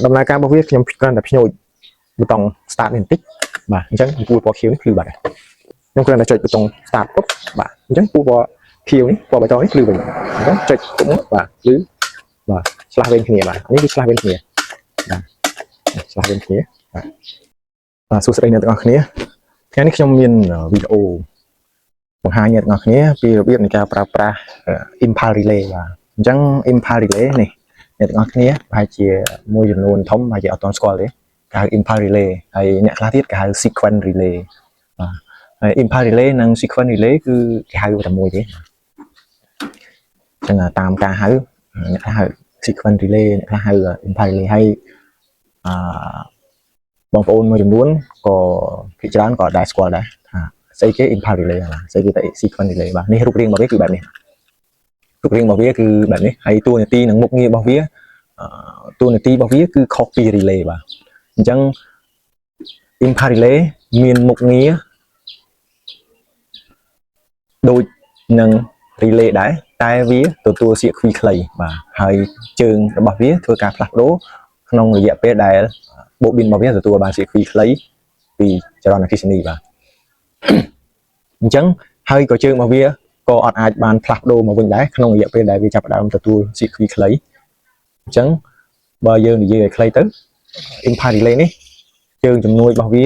ដំណើរការរបស់វាខ្ញុំគ្រាន់តែភ្ញូចប៊ូតុង start នេះបន្តិចបាទអញ្ចឹងអំពូលពណ៌ខៀវនេះភ្លឺបាត់ហើយខ្ញុំគ្រាន់តែចុចប៊ូតុង start ពុបបាទអញ្ចឹងពូលពណ៌ខៀវនេះពណ៌បៃតងនេះភ្លឺវិញអញ្ចឹងចុចពុបមកបាទភ្លឺបាទឆ្លាស់វេនគ្នាបាទនេះគឺឆ្លាស់វេនគ្នាបាទឆ្លាស់វេនគ្នាបាទបាទសួស្តីអ្នកទាំងអស់គ្នាថ្ងៃនេះខ្ញុំមានវីដេអូបង្ហាញអ្នកទាំងអស់គ្នាពីរបៀបនៃការប្រើប្រាស់ Impulse Relay បាទអញ្ចឹង Impulse Relay នេះអ្នកទាំងអស់គ្នាប្រហែលជាមួយចំនួនធំប្រហែលជាអត់ទាន់ស្គាល់ទេគេហៅ Impulse Relay ហើយអ្នកខ្លះទៀតគេហៅ Sequence Relay បាទហើយ Impulse Relay និង Sequence Relay គឺគេហៅតែមួយទេអញ្ចឹងតាមការហៅអ្នកខ្លះហៅ Sequence Relay អ្នកខ្លះហៅ Impulse Relay ហើយអឺបងប្អូនមួយចំនួនក៏ភាគច្រើនក៏ដែរស្គាល់ដែរថាស្អីគេ Impulse Relay បាទស្អីគេតែ Sequence Relay បាទនេះរូបរាងរបស់វាគឺបែបនេះរូបរាងរបស់វាគឺបែបនេះហើយតួនាទីនិងមុខងាររបស់វាតួនាទីរបស់វាគឺខុសពី relay បាទអញ្ចឹង Impulse Relay មានមុខងារដូចនឹង relay ដែរតែវាទទួលសៀកខ្វីខ្លីបាទហើយជើងរបស់វាធ្វើការផ្លាស់ប្ដូរក្នុងរយៈពេលដែលបូប៊ីនរបស់វាទទួលបានសៀកខ្វីខ្លីពីចរន្តអគ្គិសនីបាទអញ្ចឹងហើយក៏ជើងរបស់វាក៏អត់អាចបានផ្លាស់ប្ដូរមកវិញដែរក្នុងរយៈពេលដែលវាចាប់ផ្ដើមទទួលសៀកខ្វីខ្លីអញ្ចឹងបើយើងនិយាយឲ្យខ្លីទៅ Impulse Relay នេះជើងជំនួយរបស់វា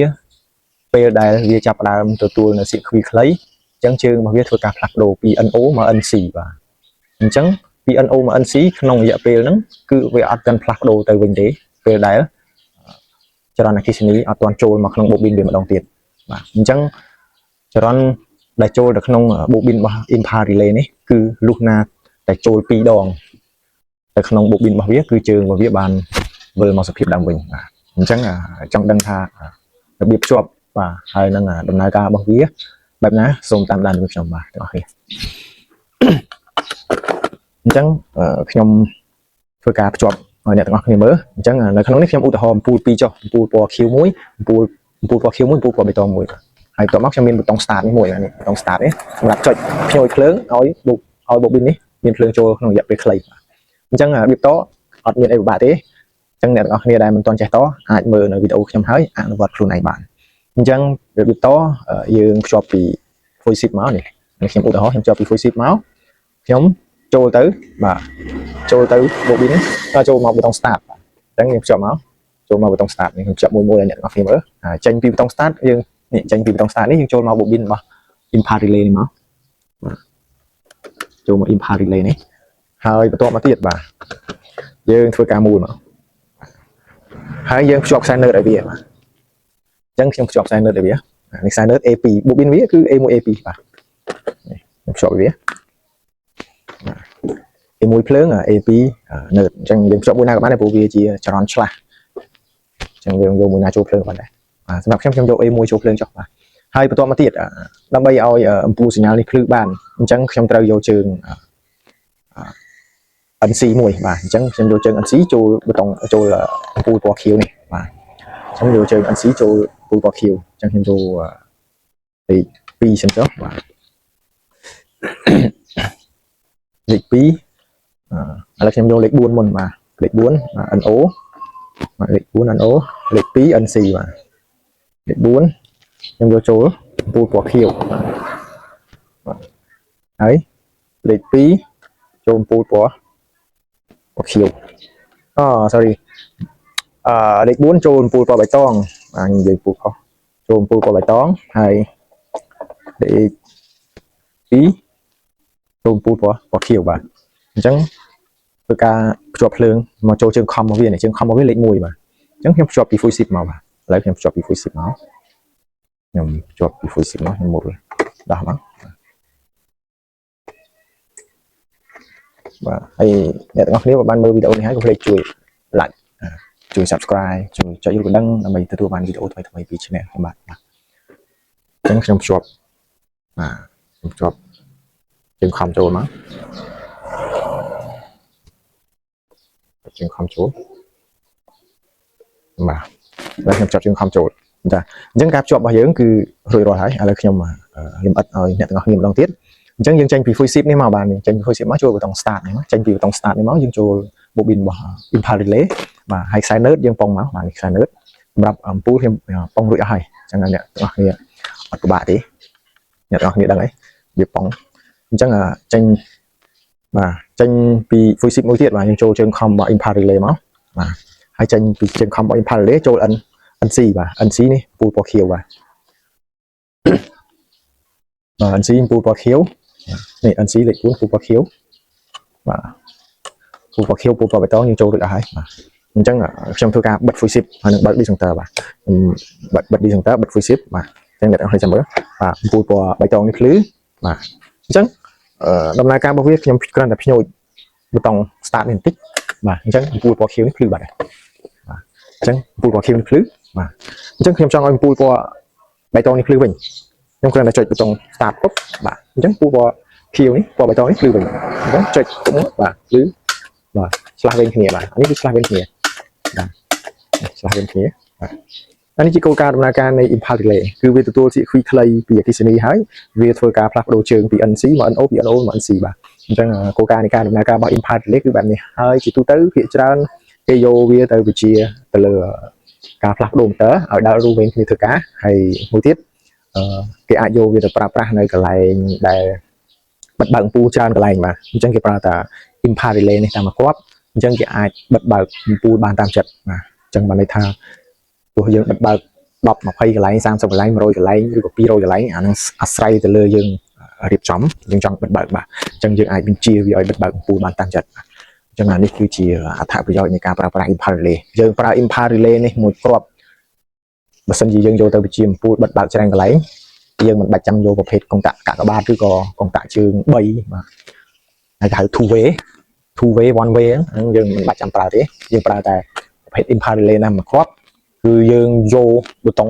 ពេលដែលវាចាប់ផ្ដើមទទួលនៅសៀកខ្វីខ្លីអញ្ចឹងជើងរបស់វាធ្វើការផ្លាស់ប្ដូរពី NO មក NC បាទអញ្ចឹងពី NO មក NC ក្នុងរយៈពេលហ្នឹងគឺវាអត់ទាន់ផ្លាស់ប្ដូរទៅវិញទេពេលដែលចរន្តអគ្គិសនីអត់ទាន់ចូលមកក្នុងបូប៊ីនវាម្ដងទៀតបាទអញ្ចឹងចរន្តដែលចូលទៅក្នុងបូប៊ីនរបស់ Impulse Relay នេះគឺលុះណាតែចូល2ដងទៅក្នុងបូប៊ីនរបស់វាគឺជើងរបស់វាបានវិលមកសភាពដើមវិញបាទអញ្ចឹងចង់ដឹងថារបៀបភ្ជាប់បាទហើយនឹងដំណើរការរបស់វាបែបណាសូមតាមដានជាមួយខ្ញុំបាទទាំងអស់គ្នាអញ្ចឹងខ្ញុំធ្វើការភ្ជាប់ឲ្យអ្នកទាំងអស់គ្នាមើលអញ្ចឹងនៅក្នុងនេះខ្ញុំឧទាហរណ៍អំពូល2ចុះអំពូលពណ៌ខៀវមួយអំពូលអំពូលពណ៌ខៀវមួយអំពូលពណ៌បៃតងមួយហើយបន្ទាប់មកខ្ញុំមានប៊ូតុង start នេះមួយនេះប៊ូតុង start នេះសម្រាប់ចុចភ្ញួយភ្លើងឲ្យបុកឲ្យបូប៊ីននេះមានភ្លើងចូលក្នុងរយៈពេលខ្លីអញ្ចឹងរបៀបតអត់មានអីពិបាកទេអញ្ចឹងអ្នកទាំងអស់គ្នាដែលមិនទាន់ចេះតអាចមើលនៅវីដេអូខ្ញុំហើយអនុវត្តខ្លួនឯងបានអញ្ចឹងរបៀបតយើងភ្ជាប់ពី voice មកនេះនេះខ្ញុំឧទាហរណ៍ខ្ញុំភ្ជាប់ពី voice មកខ្ញុំចូលទៅបាទចូលទៅ bobine ចូលមកប៊ូតុង start បាទអញ្ចឹងយើងភ្ជាប់មកចូលមកប៊ូតុង start នេះខ្ញុំភ្ជាប់មួយមួយឲ្យអ្នកទាំងអស់គ្នាមើលហើយចេញពីប៊ូតុង start យើងនេះចេញពីប៊ូតុង start នេះយើងចូលមក bobine របស់ Impulse Relay នេះមកបាទចូលមក Impulse Relay នេះហើយបន្ទាប់មកទៀតបាទយើងធ្វើការមូលមកហើយយើងភ្ជាប់ខ្សែ nerd ឲ្យវាបាទអញ្ចឹងខ្ញុំភ្ជាប់ខ្សែ nerd ឲ្យវានេះខ្សែ nerd A2 bobine វាគឺ A1 A2 បាទនេះខ្ញុំភ្ជាប់ឲ្យវា A1 ភ្លើង A2 nerd អញ្ចឹងយើងភ្ជាប់មួយណាក៏បានដែរព្រោះវាជាចរន្តឆ្លាស់អញ្ចឹងយើងយកមួយណាចូលភ្លើងក៏បានដែរបាទសម្រាប់ខ្ញុំខ្ញុំយក A1 ចូលភ្លើងចុះបាទហើយបន្ទាប់មកទៀតដើម្បីឲ្យអំពូលសញ្ញានេះភ្លឺបានអញ្ចឹងខ្ញុំត្រូវយកជើង NC មួយបាទអញ្ចឹងខ្ញុំយកជើង NC ចូលប៊ូតុងចូលអំពូលពណ៌ខៀវនេះបាទអញ្ចឹងយកជើង NC ចូលអំពូលពណ៌ខៀវអញ្ចឹងខ្ញុំចូលលេខ2សិនចុះបាទលេខ2ឥឡូវខ្ញុំយកលេខ4មុនបាទលេខ4បាទ NO បាទលេខ4 NO លេខ2 NC បាទលេខ4ខ្ញុំយកចូលអំពូលពណ៌ខៀវបាទបាទហើយលេខ2ចូលអំពូលពណ៌ពណ៌ខៀវអូ sorry អឺលេខ4ចូលអំពូលពណ៌បៃតងបាទខ្ញុំនិយាយពូលខុសចូលអំពូលពណ៌បៃតងហើយលេខ2ចូលអំពូលពណ៌ពណ៌ខៀវបាទអញ្ចឹងធ្វើការភ្ជាប់ភ្លើងមកចូលជើងខំរបស់វានេះជើងខំរបស់វាលេខ1បាទអញ្ចឹងខ្ញុំភ្ជាប់ពី fusible មកបាទឥឡូវខ្ញុំភ្ជាប់ពី fusible មកខ្ញុំភ្ជាប់ពី fusible មកខ្ញុំមុលដោះមកបាទហើយអ្នកទាំងអស់គ្នាបើបានមើលវីដេអូនេះហើយកុំភ្លេចជួយ like ជួយ subscribe ជួយចុចរូបកណ្ដឹងដើម្បីទទួលបានវីដេអូថ្មីៗពី channel ខ្ញុំបាទបាទអញ្ចឹងខ្ញុំភ្ជាប់បាទខ្ញុំភ្ជាប់ជើងខំចូលមកជើងខំចូលបាទហើយខ្ញុំភ្ជាប់ជើងខំចូលចាអញ្ចឹងការភ្ជាប់របស់យើងគឺរួចរាល់ហើយឥឡូវខ្ញុំលម្អិតឲ្យអ្នកទាំងអស់គ្នាម្ដងទៀតអញ្ចឹងយើងចេញពី fusible នេះមកបានចេញពី fusible មកចូលប៊ូតុង start នេះមកចេញពីប៊ូតុង start នេះមកយើងចូល bobine របស់ Impulse Relay បាទហើយខ្សែ neutre យើងប៉ុងមកបាទនេះខ្សែ neutre សម្រាប់អំពូលខ្ញុំប៉ុងរួចអស់ហើយអញ្ចឹងអ្នកទាំងអស់គ្នាអត់ពិបាកទេអ្នកទាំងអស់គ្នាដឹងអីវាប៉ុងអញ្ចឹងចេញបាទចេញពី fusible មួយទៀតបាទយើងចូលជើង COM របស់ impulse relay មកបាទហើយចេញពីជើង COM របស់ impulse relay ចូល N NC បាទ NC នេះអំពូលពណ៌ខៀវបាទបាទ NC អំពូលពណ៌ខៀវនេះ NC លេខ4អំពូលពណ៌ខៀវបាទអំពូលពណ៌ខៀវអំពូលពណ៌បៃតងយើងចូលរួចអស់ហើយបាទអញ្ចឹងខ្ញុំធ្វើការបិទ fusible ហើយនឹងបើក disjoncteur បាទខ្ញុំបិទបិទ disjoncteur បិទ fusible បាទអញ្ចឹងអ្នកទាំងអស់គ្នាចាំមើលបាទអំពូលពណ៌បៃតងនេះភ្លឺបាទអញ្ចឹងដំណើរការរបស់វាខ្ញុំគ្រាន់តែភ្ញូចប៊ូតុង start នេះបន្តិចបាទអញ្ចឹងអំពូលពណ៌ខៀវនេះភ្លឺបាត់ហើយបាទអញ្ចឹងអំពូលពណ៌ខៀវនេះភ្លឺបាទអញ្ចឹងខ្ញុំចង់ឲ្យអំពូលពណ៌បៃតងនេះភ្លឺវិញខ្ញុំគ្រាន់តែចុចប៊ូតុង start ពុបបាទអញ្ចឹងអំពូលពណ៌ខៀវនេះពណ៌បៃតងនេះភ្លឺវិញអញ្ចឹងចុចពុបបាទភ្លឺបាទឆ្លាស់វិញគ្នាបាទអានេះគឺឆ្លាស់វិញគ្នាបាទឆ្លាស់វិញគ្នាបាទអានេះជាគោលការណ៍ដំណើរការនៃ impulse relay គឺវាទទួលសៀកខ្វីខ្លីពីអគ្គិសនីហើយវាធ្វើការផ្លាស់ប្ដូរជើងពី NC មក NO ពី NO មក NC បាទអញ្ចឹងគោលការណ៍នៃការដំណើរការរបស់ impulse relay គឺបែបនេះហើយជាទូទៅភាគច្រើនគេយកវាទៅវិជាទៅលើការផ្លាស់ប្ដូរម៉ូទ័រឲ្យដើររួមវិញគ្នាធ្វើការហើយមួយទៀតអឺគេអាចយកវាទៅប្រើប្រាស់នៅកន្លែងដែលបិទបើកអំពូលច្រើនកន្លែងបាទអញ្ចឹងគេប្រើតា impulse relay នេះតាមមួយគ្រាប់អញ្ចឹងគេអាចបិទបើកអំពូលបានតាមចិត្តបាទអញ្ចឹងបានន័យថាទោះយើងបិទបើក10 20កន្លែង30កន្លែង100កន្លែងឬក៏200កន្លែងអាហ្នឹងអាស្រ័យទៅលើយើងរៀបចំយើងចង់បិទបើកបាទអញ្ចឹងយើងអាចបញ្ជាវាឲ្យបិទបើកអំពូលបានតាមចិត្តបាទអញ្ចឹងអានេះគឺជាអត្ថប្រយោជន៍នៃការប្រើប្រាស់ impulse relay យើងប្រើ impulse relay នេះមួយគ្រាប់បើសិនជាយើងយកទៅបញ្ជាអំពូលបិទបើកច្រើនកន្លែងយើងមិនបាច់ចាំយកប្រភេទកុងតាក់កាកបាទឬក៏កុងតាក់ជើង3បាទហើយគេហៅ two way two way one way ហ្នឹងយើងមិនបាច់ចាំប្រើទេយើងប្រើតែប្រភេទ impulse relay ណាមួយគ្រាប់គឺយើងយកប៊ូតុង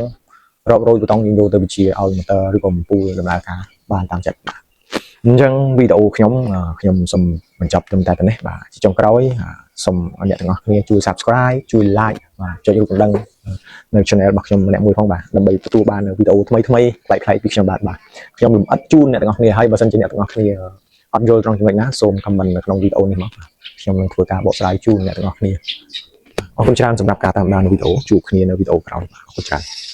រាប់រយប៊ូតុងយើងយកទៅបញ្ជាឲ្យ motor ឬក៏អំពូលដំណើរការបានតាមចិត្តបាទអញ្ចឹងវីដេអូខ្ញុំខ្ញុំសូមបញ្ចប់ត្រឹមតែប៉ុណ្ណេះបាទជាចុងក្រោយសូមឲ្យអ្នកទាំងអស់គ្នាជួយ Subscribe ជួយ Like បាទចុចរូបកណ្ដឹងនៅ Channel របស់ខ្ញុំម្នាក់មួយផងបាទដើម្បីទទួលបាននូវវីដេអូថ្មីថ្មីប្លែកៗពីខ្ញុំបាទបាទខ្ញុំលម្អិតជូនអ្នកទាំងអស់គ្នាហើយបើសិនជាអ្នកទាំងអស់គ្នាអត់យល់ត្រង់ចំណុចណាសូម comment នៅក្នុងវីដេអូនេះមកបាទខ្ញុំនឹងធ្វើការបកស្រាយជូនអ្នកទាំងអស់គ្នាអរគុណច្រើនសម្រាប់ការតាមដានវីដេអូជួបគ្នានៅវីដេអូក្រោយបាទអរគុណច្រើន។